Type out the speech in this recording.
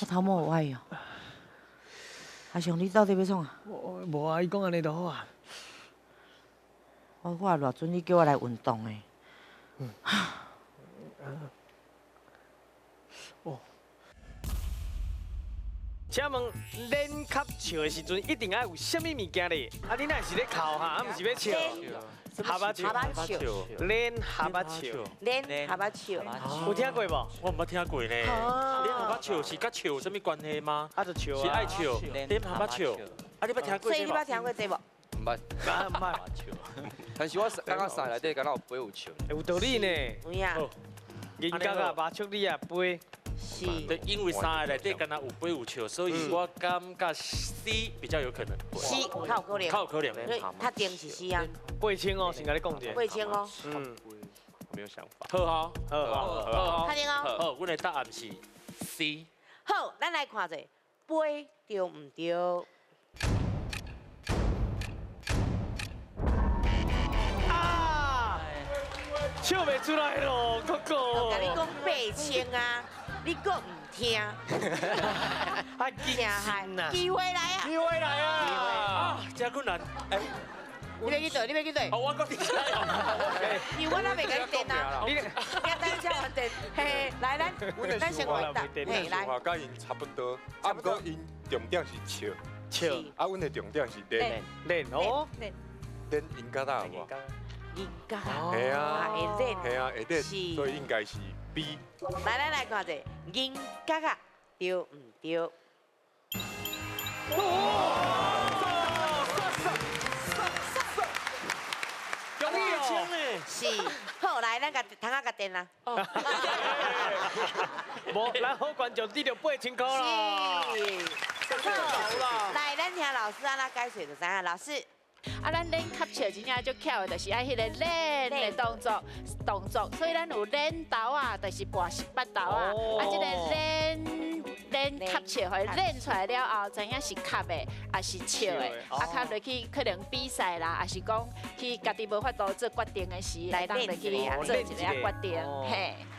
頭毛有愛哦。阿雄，你到底欲創啥？我無啊，伊講按呢就好啊。我看偌準你叫我來運動的。哦。請問練咳笑的時陣，一定愛有啥物物件咧？啊，你若是咧哭哈，啊，毋是欲笑？蛤仔笑，蛤仔笑，練蛤仔笑，練蛤仔笑。有聽過無？我毋捌聽過呢。練蛤仔笑是佮笑有啥物關係嗎？啊，就笑是愛笑，練蛤仔笑。啊，你捌聽過？所以你捌聽過這無？毋捌，毋捌。但是我感覺三內底敢若有飛有笑。有道理呢。有影。銀角啊，麻笑你啊，飛。是。對，因為三个內底敢若有飛有笑，所以我感覺 C 比較有可能。 C 較有可能。較有可能。所以較定是 C 啊。8000哦，先共你講一下。8000哦。嗯。沒有想法。好哦，好好好。確定哦。好，阮的答案是 C。好，咱來看者，飛對毋對？啊！笑袂出來咯，哥哥。我共你講8000啊，你閣毋聽。啊，真害，機會來啊！機會來啊！啊，真困難。哎，你欲去佗？你欲去佗？哦，我閣佇遮。因為我還袂共你電啊。你等下還電。嘿，來，咱先回答。嘿，來。想法佮𪜶差不多，啊，毋過𪜶重點是笑，笑。啊，阮的重點是練，練哦，練音角仔有無？音角。係啊，會練。係啊，會練，所以應該是 B。來來來，看者，銀角仔對毋對？哇！是，好來，咱共窗仔共電啦。無，咱好觀眾得著8000箍啦。是。好，來，咱聽老師按怎解說就知影。老師，啊，咱練咳笑真正足巧的，就是愛彼個練的動作，所以咱有練豆仔，就是跋18豆仔。啊，這個練練咳笑，予伊練出來了後，知影是咳的，抑是笑的。啊，較落去可能比賽啦，抑是講去家己無法度做決定的時，會當落去做一个決定，嘿。